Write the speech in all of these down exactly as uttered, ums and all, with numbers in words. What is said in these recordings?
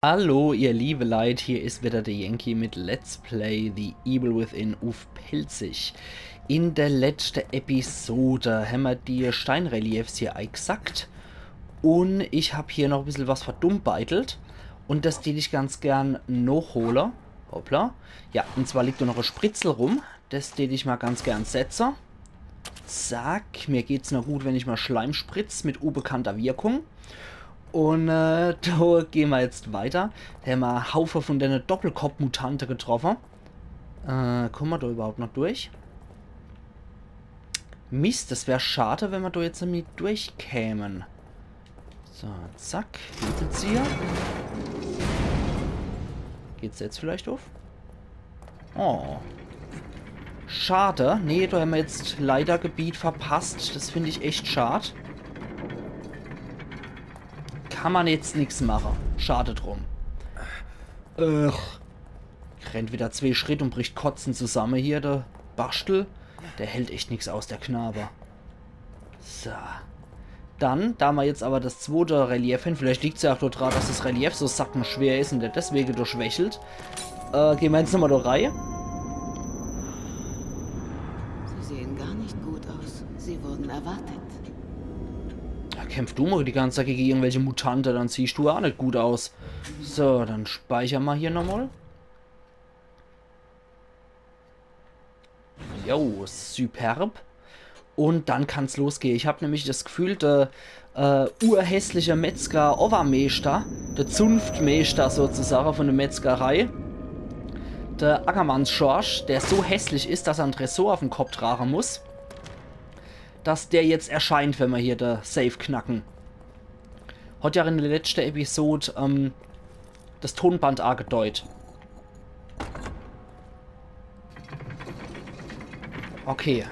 Hallo, ihr liebe Leit, hier is wieder der Yankee mit Let's Play The Evil Within uff Pälzisch. In der letschte Episode hämmer die Steinreliefs hier eigsackt. Un ich hab hier noch e bissel was verdummbeitelt. Un das tät ich ganz gern nochhole. Hoppla. Ja, un zwar liegt do noch e Spritzel rum. Das tät ich mal ganz gern setze. Zack, mir geht's nur gut, wenn ich mal Schleim spritz mit unbekannter Wirkung. Un äh, do gehn mer jetzt weiter. Do hämmer e Haufe von dene Doppelkopp-Mutante getroffe. Äh, kumme mer do überhaupt noch durch? Mist, das wär schade, wenn mer do jetzt net durchkämen. So, zack, Hebezieher. Geht's jetzt vielleicht uff? Oh. Schade. Nee, do hämmer jetzt leider Gebiet verpasst. Das find ich echt schad. Kann mer jetzt nix mache. Schade drum. Ugh. Rennt wieder zwee Schritt un bricht kotzend zusamme hier, der Baschtel. Der hält echt nix aus, der Knabe. So. Dann, da mer jetzt aber das zwote Relief hän, vielleicht liegt's ja auch do dra, dass das Relief so sackenschwer is un der deswege do schwächelt, äh, gehn mer jetzt nochmal do rei. Sie sehen gar nicht gut aus. Sie wurden erwartet. Ja, kämpf du mal die ganze Zeit gegen irgendwelche Mutante, dann siehst du auch nicht gut aus. So, dann speicher mer hier nochmal. Jo, superb. Un dann kann's losgehe. Ich hab nämlich das Gefühl, der äh, urhässliche Metzger-Obermeeschter, der Zunftmeeschter sozusagen von der Metzgerei, der Ackermanns-Schorsch, der so hässlich is, dass er en Tresor uffm Kopp trage muss, dass der jetzt erscheint, wenn mer hier de Safe knacken. Hat ja in der letschte Episode ähm, das Tonband agedeut. Okay.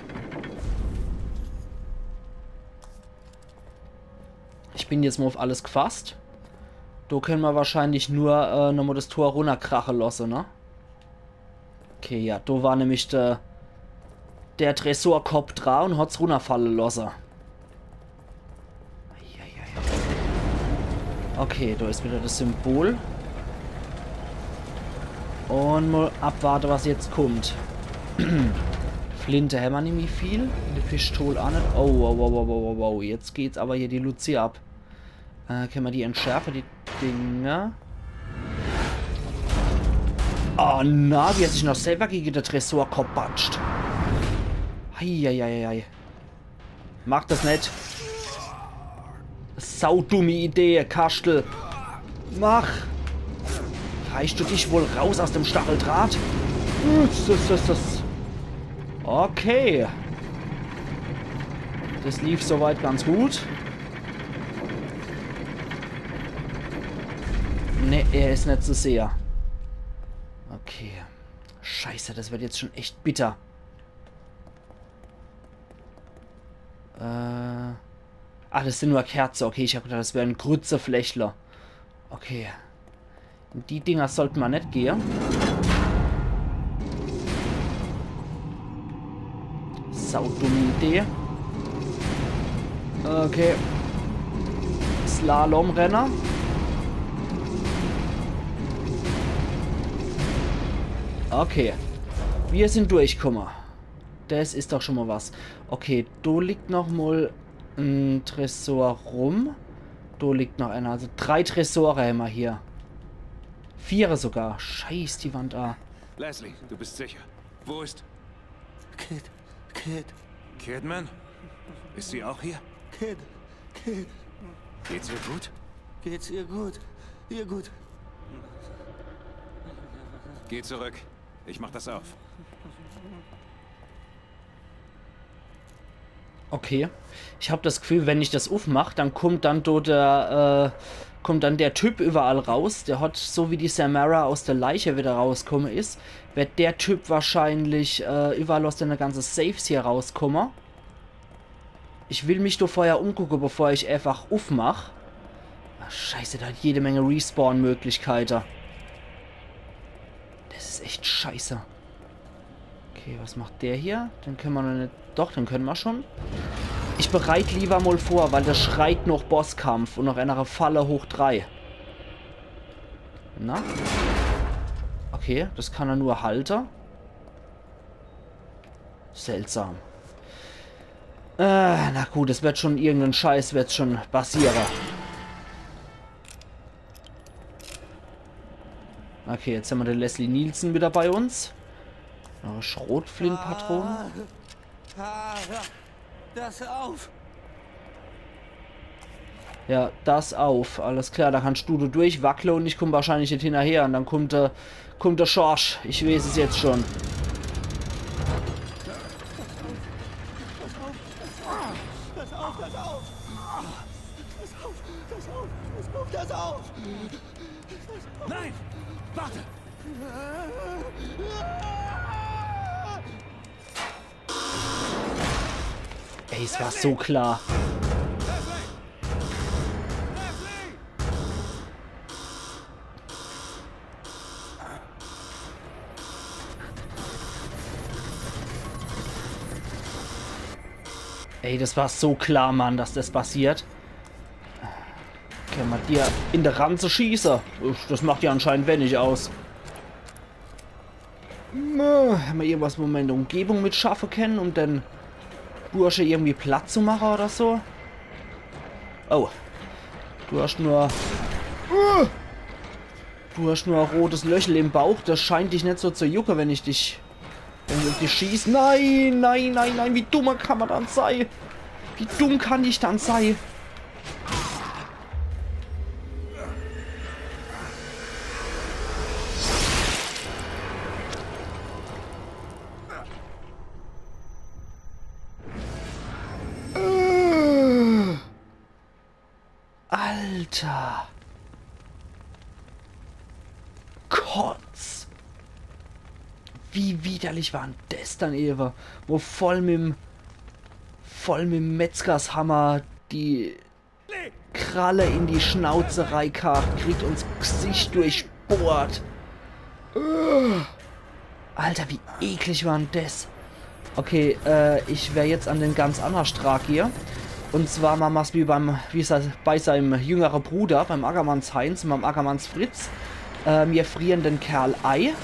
Ich bin jetzt mal uff alles gefasst. Do könne mer wahrscheinlich nur äh, nochmal das Tor runnerkrache losse, ne? Okay, ja, do war nämlich der, der Tresorkopp dra un hat's runnerfalle losse. Eieiei. Okay, do is wieder das Symbol. Un mal abwarte, was jetzt kummt. Flinte hämmer nimmi viel. Die Pistol aa net. Oh, wow, wow, wow, wow, wow, wow. Jetzt geht's aber hier die Luzi ab. Äh, könne mer die entschärfe, die Dinger? Oh na, wie er sich noch selber gegen de Tresorkopp batscht. Eieieiei. Mach das net. Saudumme Idee, Kastel. Mach. Reißt du dich wohl raus aus dem Stacheldraht? Ups, ups, ups, ups. Okay. Das lief soweit ganz gut. Ne, er is net zu sehe. Okay. Scheiße, das wird jetzt schon echt bitter. Äh. Ah, das sin nur Kerze. Okay, ich hab gedacht, das wären Grützeflächler. Okay. In die Dinger sollte mer net gehe. Saudumme Idee. Okay. Slalomrenner. Okay. Mir sin durchkumme. Das is doch schon mal was. Okay, do liegt noch mal en Tresor rum. Do liegt noch einer. Also drei Tresore hämmer hier. Viere sogar. Scheiß die Wand a. Leslie, du bist sicher. Wo ist Kid, Kid, Kidman? Ist sie auch hier? Kid, Kid. Geht's ihr gut? Geht's ihr gut? Ihr gut. Geh zurück. Ich mach das auf. Okay. Ich hab das Gefühl, wenn ich das uffmach, dann kummt dann do der, äh, kummt dann der Typ überall raus. Der hat, so wie die Samara aus der Leiche wieder rauskumme is, wird der Typ wahrscheinlich äh, überall aus dene ganze Safes hier rauskomme. Ich will mich do vorher umgucke, bevor ich einfach uffmach. Ah, scheiße, der hat jede Menge Respawn-Möglichkeite. Das is echt scheiße. Okay, was macht der hier? Den könne mer noch net. Doch, den könne mer schon. Ich bereit lieber mal vor, weil das schreit noch Bosskampf un noch enere Falle hoch drei. Na? Okay, das kann er nur halte. Seltsam. Äh, na gut, es wird schon irgendein Scheiß, wird's schon passiere. Okay, jetzt hämmer de Leslie Nielsen wieder bei uns. Noch e Schrotflintepatrone. Ah, ah, das auf. Ja, das auf. Alles klar, da kannst du do durchwackle und ich komm wahrscheinlich net hinnerher. Und dann kommt, äh, kommt de Schorsch. Ich weeß es jetzt schon. Das auf, das auf, das auf, das auf. Das auf, das auf, das auf, das auf. Nein! Warte! Ey, es war so klar. Ey, das war so klar, Mann, dass das passiert. Kann mer dir in de Ranze schieße? Das macht ja anscheinend wenig aus. Hm, hämmer irgendwas, wo mer in de Umgebung mit schaffe kenne, um den Bursche irgendwie platt zu mache oder so? Oh. Du hast nur, uh, du hast nur e rotes Löchel im Bauch. Das scheint dich net so zu jucke, wenn ich dich, wenn ich uff dich schieß. Nein, nein, nein, nein. Wie dumm kann mer dann sei? Wie dumm kann ich dann sei? Äh. Alter. Kotz. Wie widerlich war dann das dann ewe? Wo voll mit'm, voll mit'm Metzgershammer die Kralle in die Schnauze reikacht, kriegt uns Gsicht durchbohrt. Ugh. Alter, wie eklig war dann das? Okay, äh, ich wer jetzt an den ganz anner Strang gehe. Und zwar mache mer's wie beim, wie sa-, bei seinem jüngere Bruder, beim Ackermanns Heinz und beim Ackermanns Fritz. Äh, mir frieren den Kerl ei.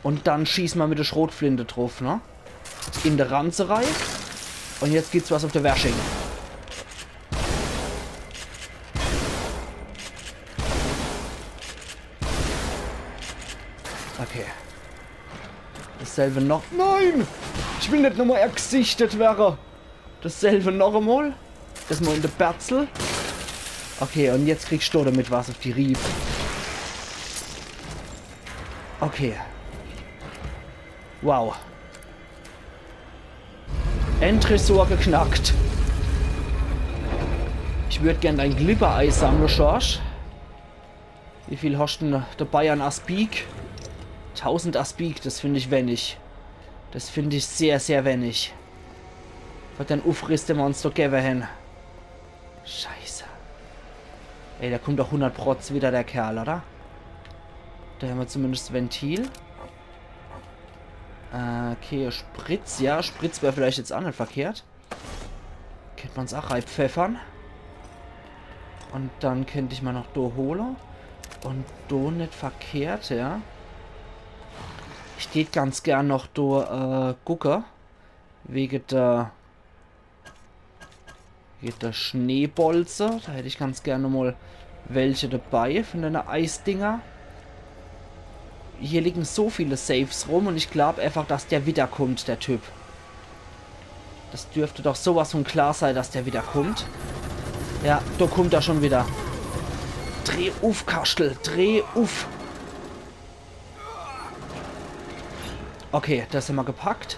Und dann schieße mer mit de Schrotflinte druff, ne? In de Ranze rei. Und jetzt gibt's was uff de Wersching. Okay. Dasselbe noch. Nein! Ich will net nochmol ergsichtet werre. Dasselbe noch emol. Erstmol in de Berzel. Okay, und jetzt kriegst du damit was uff die Rieb. Okay. Wow. En Tresor geknackt. Ich würd gern dein Glibber eisammle, Schorsch. Wie viel hoscht dann de Bayern Aspik? Tausend Aspik, das find ich wenig. Das find ich sehr, sehr wenig. Für den Uffriss, den mer uns do gewwe hen. Scheiße. Ey, der kommt doch hundert Protz wieder, der Kerl, oder? Do hämmer zumindest Ventil. Äh, okay, Spritz, ja, Spritz wär vielleicht jetzt ach net verkehrt. Kennt mer's ach reipfeffern. Und dann kennt ich mer noch do hole. Und do net verkehrt, ja. Ich tät ganz gern noch do, äh, gucke. Wege der Geht der Schneebolze. Do hätt ich ganz gern mol welche dabei von dene Eisdinger. Hier liegen so viele Safes rum und ich glaub einfach, dass der wiederkommt, der Typ. Das dürfte doch sowas von klar sei, dass der wiederkommt. Ja, do kommt er schon wieder. Dreh uff, Kastel, dreh uff. Okay, das hämmer gepackt.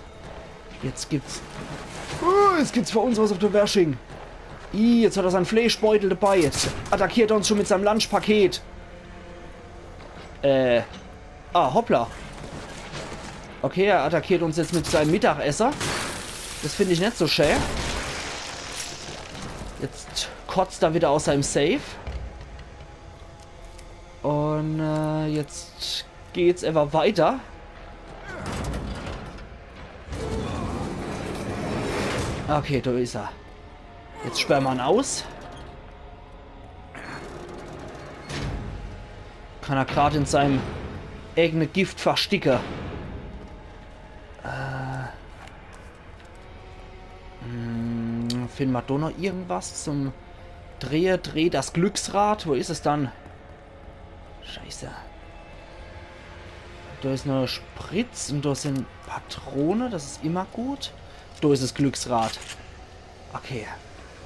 Jetzt gibt's. Uh, jetzt gibt's für uns was uff de Wersching. Ih, jetzt hat er sein Fleischbeutel dabei. Jetzt attackiert er uns schon mit seinem Lunchpaket. Äh. Ah, hoppla. Okay, er attackiert uns jetzt mit seinem Mittagesser. Das find ich net so schä. Jetzt kotzt er wieder aus seinem Safe. Und äh, jetzt geht's ewe weiter. Okay, do is er. Jetzt sperre mer'n aus. Kann er grad in seinem eigene Gift versticke. Äh. Hm, find ma do noch irgendwas zum Drehe? Dreh das Glücksrad. Wo is es dann? Scheiße. Do is noch Spritz und do sin Patrone. Das is immer gut. Do is es Glücksrad. Okay.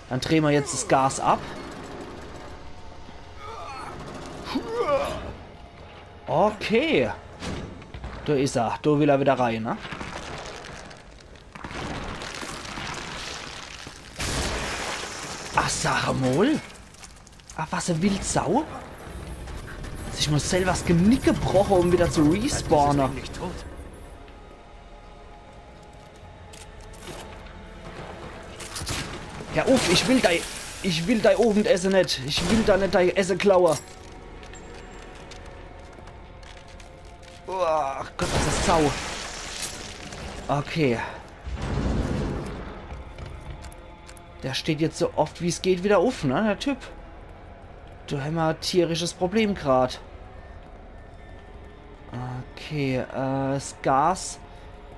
Dann drehe ma jetzt das Gas ab. Okay. Do is er. Do will er wieder rein, ne? Ah, sag mol. Ah, was e Wildsau. Sich mol selber das Genick gebroche, um wieder zu respawne. Eigentlich tot. Ja, uff, ich will dei, ich will dei Owendesse net. Ich will da net dei Esse klaue. Oh, ach Gott, das is Sau. Okay. Der steht jetzt so oft wie's geht wieder uff, ne, der Typ. Do hämmer e tierisches Problem grad. Okay, äh, das Gas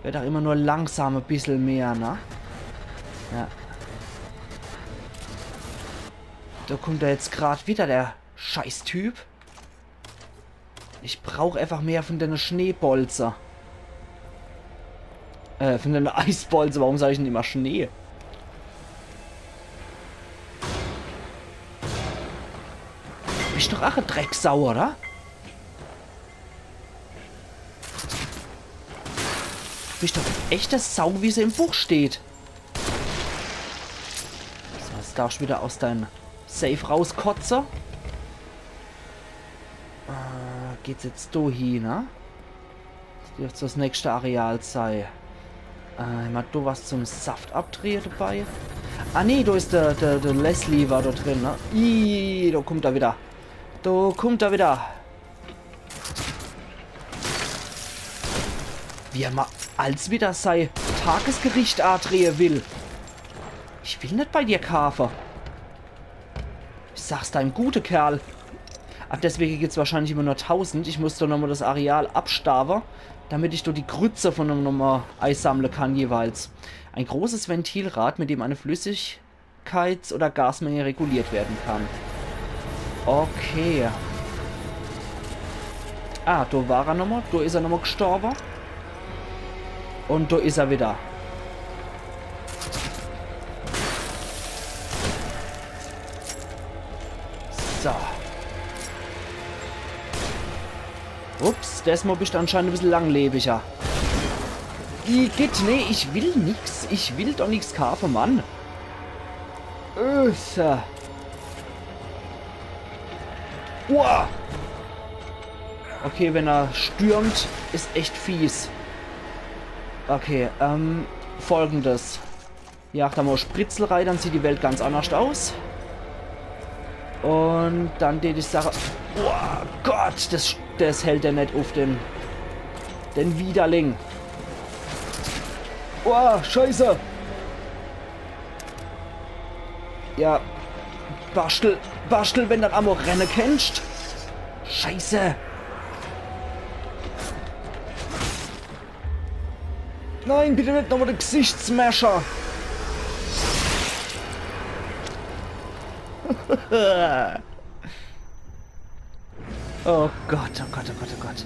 werd ach immer nur langsam e bissel mehr, ne? Ja. Do kummt er jetzt grad wieder, der Scheißtyp. Ich brauch einfach mehr von dene Schneebolze. Äh, von dene Eisbolze. Warum sag ich denn immer Schnee? Bist doch ach e Drecksau, oder? Bist doch echt e Sau, wie se im Buch steht. So, jetzt darfst du wieder aus deinem Safe rauskotze. Äh, geht's jetzt do hie, ne? Das dürft so das nächste Areal sei. Äh, hämmer do was zum Saft abdrehe dabei? Ah nee, do is der, der, der Leslie war do drin, ne? Ih, do kummt er wieder. Do kummt er wieder. Wie er ma als wieder sei Tagesgericht adrehe will. Ich will net bei dir kaafe. Ich sag's deim gute Kerl. Ach, deswege gibt's wahrscheinlich immer nur tausend. Ich muss doch nochmal das Areal abstaawe, damit ich do die Grütze von dem nochmal eisammle kann jeweils. Ein großes Ventilrad, mit dem eine Flüssigkeits- oder Gasmenge reguliert werden kann. Okay. Ah, do war er nochmal. Do is er nochmal gestorbe. Und do is er wieder. So. Ups, der is mal bist anscheinend e bissel langlebiger. Igitt, nee, ich will nix. Ich will doch nix kaafe, Mann. Äh, so. Uah! Okay, wenn er stürmt, is echt fies. Okay, ähm, folgendes. Jagt da mal Spritzel rei, dann sieht die Welt ganz annerscht aus. Und dann tät ich sage, oh Gott, das, das hält er net uff, den, den Widerling. Oh, Scheiße. Ja, Bastel, Bastel, wenn dann amo renne kennst. Scheiße. Nein, bitte net nochmal de Gesichtssmasher. Oh Gott, oh Gott, oh Gott, oh Gott.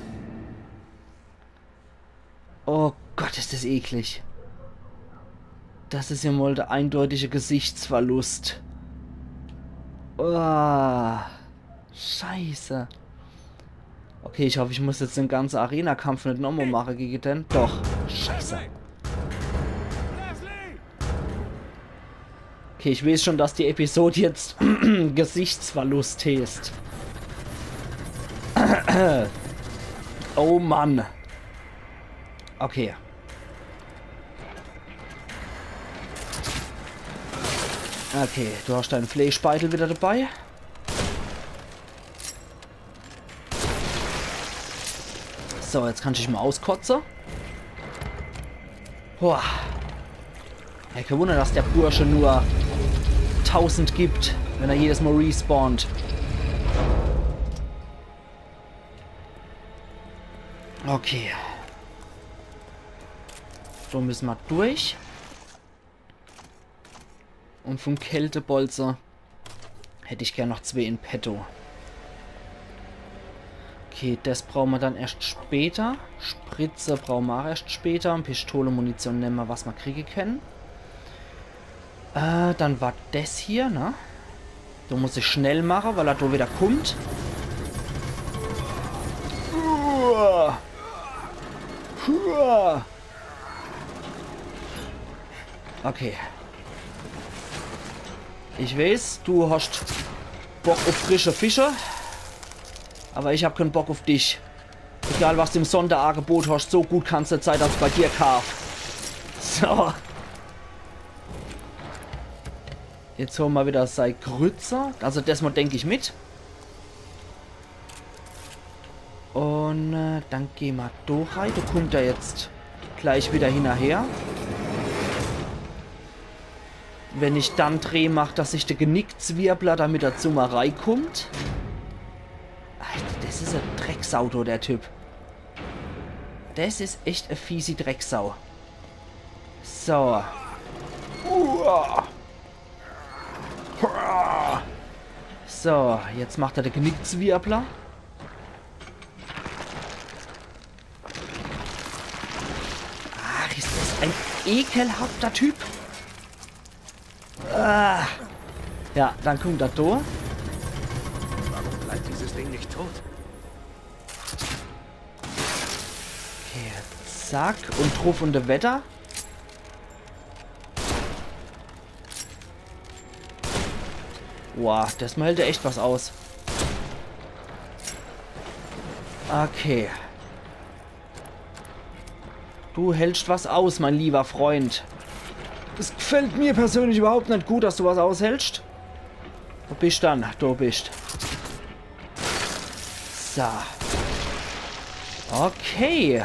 Oh Gott, is das eklig. Das is ja mal der eindeutige Gesichtsverlust. Oh, Scheiße. Okay, ich hoff, ich muss jetzt den ganze Arena-Kampf net nochmal mache gegen den. Doch. Scheiße. Okay, ich weiß schon, dass die Episode jetzt Gesichtsverlust heißt. Oh Mann. Okay. Okay, du hast deinen Fleischbeutel wieder dabei. So, jetzt kann ich mal auskotze. Boah. Ja, kein Wunder, dass der Bursche nur tausend gibt, wenn er jedes Mal respawnt. Okay. So müsse ma durch. Und vom Kältebolze hätt ich gern noch zwee in petto. Okay, das brauche ma dann erscht später. Spritze brauche ma ach erscht später. Und Pistole, Munition nemme ma, was ma kriege kenne. Äh, dann war das hier, ne? Do muss ich schnell mache, weil er do wieder kummt. Uah. Uah. Okay. Ich weeß, du hoscht Bock uff frische Fische, aber ich hab keen Bock uff dich. Egal, was du im Sonderagebot hoscht, so gut kann's net sei, dass ich bei dir kaaf. So. Jetzt hole ma wieder sei Grütze. Also des mol denk ich mit. Und äh, dann geh ma do rei. Do kummt er jetzt gleich wieder hinnerher. Wenn ich dann Dreh mach, dass ich de Genickzwirbler, damit er zu ma reikummt. Alter, des is e Drecksau, do, der Typ. Des is echt e fiesi Drecksau. So. Uah. So, jetzt macht er de Genickzwirbler. Ach, is des en ekelhafter Typ. Ah. Ja, dann kummt er do. Warum bleibt dieses Ding nicht tot? Okay, zack. Und druff und de Wetter. Boah, des mol hält er echt was aus. Okay. Du hältscht was aus, mein lieber Freund. Es gfällt mir persönlich überhaupt net gut, dass du was aushältscht. Wo bischt dann? Do bischt. So. Okay.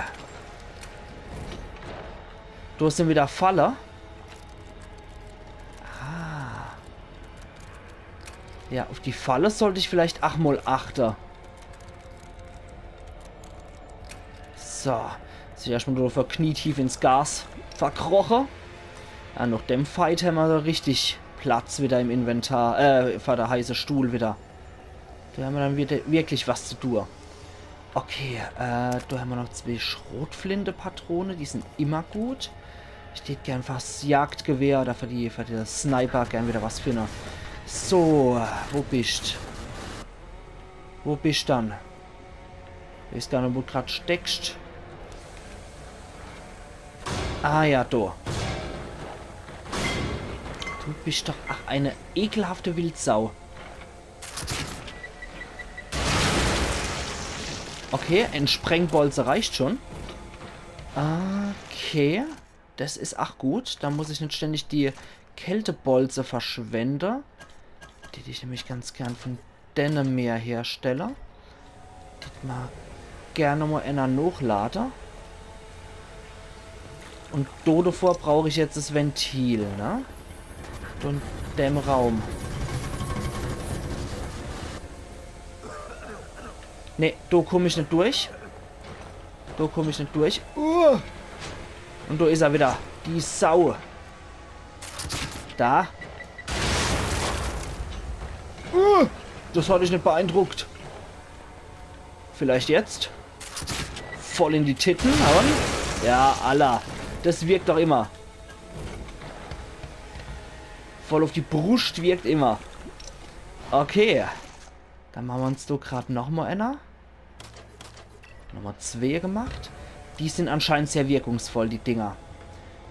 Do sin wieder Falle. Ah. Ja, uff die Falle sollt ich vielleicht ach mol achte. So. Sich erscht mol do verknietief ins Gas verkroche. Ja, noch dem Fight hämmer so richtig Platz wieder im Inventar. Äh, für de heiße Stuhl wieder. Do hämmer dann wieder wirklich was zu tue. Okay, äh, do hämmer noch zwee Schrotflintepatrone, die sin immer gut. Ich tät gern fürs Jagdgewehr oder für die, für de Sniper gern wieder was finne. So, wo bischt? Wo bischt dann? Ich weeß gar net, wo grad steckscht. Ah ja, do. Du bischt doch, ach, e ekelhafte Wildsau. Okay, e Sprengbolze reicht schon. Okay. Des is ach gut. Do muss ich net ständig die Kältebolze verschwende. Die, die ich nämlich ganz gern von denne mehr herstelle. Tät ma gern mol eener nochlade. Und do devor brauch ich jetzt des Ventil, ne? Und dem Raum. Nee, do kumm ich net durch. Do kumm ich net durch. Uh! Und do is er wieder. Die Sau. Da. Uh! Des hat dich net beeindruckt. Vielleicht jetzt? Voll in die Titten, aber. Ja, alla. Des wirkt doch immer. Voll uff die Bruscht wirkt immer. Okay. Dann mache mer uns do grad noch mol eener. Nummer zwee gemacht. Die sin anscheinend sehr wirkungsvoll, die Dinger.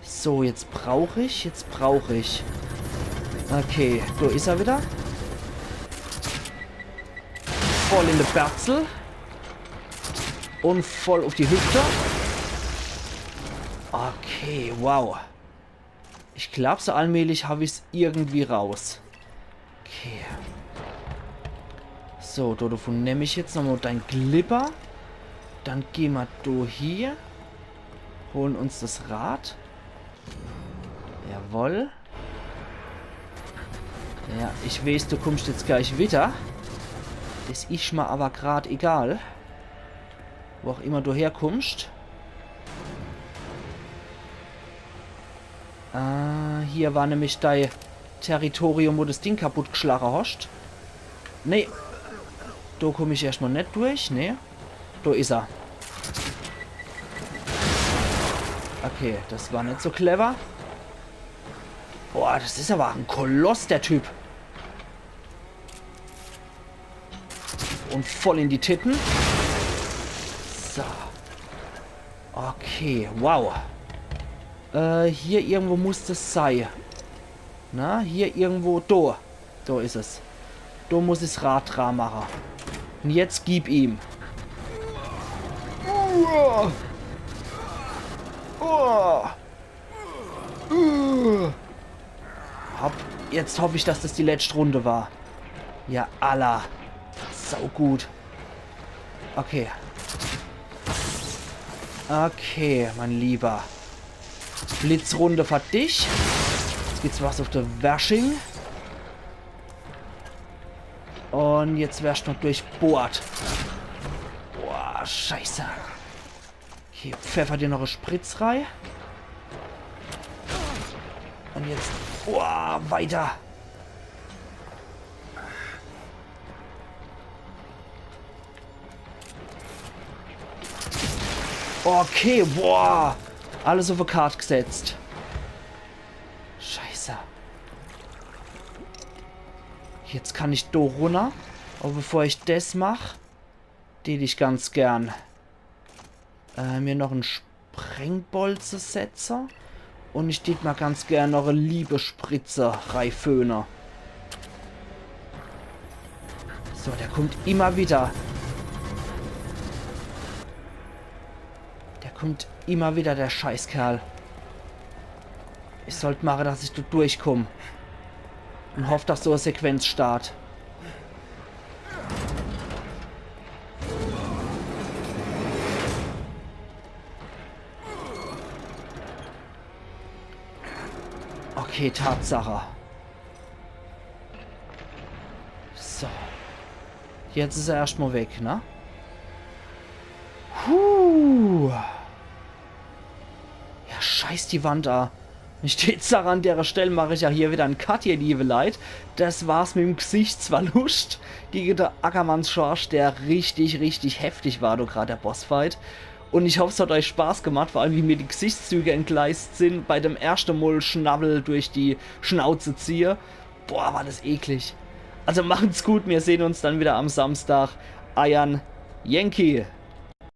So, jetzt brauch ich, jetzt brauch ich. Okay, do is er wieder. Voll in de Berzel. Und voll uff die Hüfte. Okay, wow. Ich glaab, so allmählich hab ich's irgendwie raus. Okay. So, do, dovun nemm ich jetzt nochmol dein Glibber. Dann geh mer do hie. Holen uns des Rad. Jawoll. Ja, ich weeß, du kummscht jetzt gleich wieder. Des is mer aber grad egal. Wo auch immer du herkummst. Äh, hier war nämlich dei Territorium, wo das Ding kaputt geschlache hast. Nee. Do komm ich erscht mal net durch, nee. Do is er. Okay, das war net so clever. Boah, das is aber en Koloss, der Typ. Und voll in die Titten. So. Okay, wow. Äh, hier irgendwo muss das sei. Na, hier irgendwo. Do. Do is es. Do muss ich's Rad dra mache. Und jetzt gib ihm. Uah. Uah. Uah. Hopp. Jetzt hoff ich, dass das die letscht Runde war. Ja, alla. Sau gut. Okay. Okay, mein Lieber. Blitzrunde für dich. Jetzt gibt's was auf der Wersching. Und jetzt wersch du noch durchbohrt. Boah, scheiße. Okay, pfeffer dir noch e Spritz rei. Und jetzt, boah, weiter. Okay, boah. Alles auf e Kart gesetzt. Scheiße. Jetzt kann ich do runner. Aber bevor ich des mach, tät ich ganz gern, äh, mir noch en Sprengbolze setze. Und ich tät mal ganz gern noch e Liebesspritze reiföhne. So, der kommt immer wieder. Der kommt immer wieder, der Scheißkerl. Ich sollt mache, dass ich do durchkomm. Und hoff, dass so e Sequenz start. Okay, Tatsache. So. Jetzt is er erscht mal weg, ne? Huh. Ja, scheiß die Wand a. Ich tät sage, an dere Stell mach ich ja hier wieder en Cut, ihr liebe Leit. Das war's mit em Gesichtsverlust gege de Ackermanns Schorsch, der richtig, richtig heftig war, do grad der Bossfight. Und ich hoff, es hat euch Spaß gemacht, vor allem wie mir die Gesichtszüge entgleist sind bei dem erschte Mol Schnawwel durch die Schnauze ziehe. Boah, war das eklig. Also machen's gut, mir sehn uns dann wieder am Samstag. Eiern Yankee.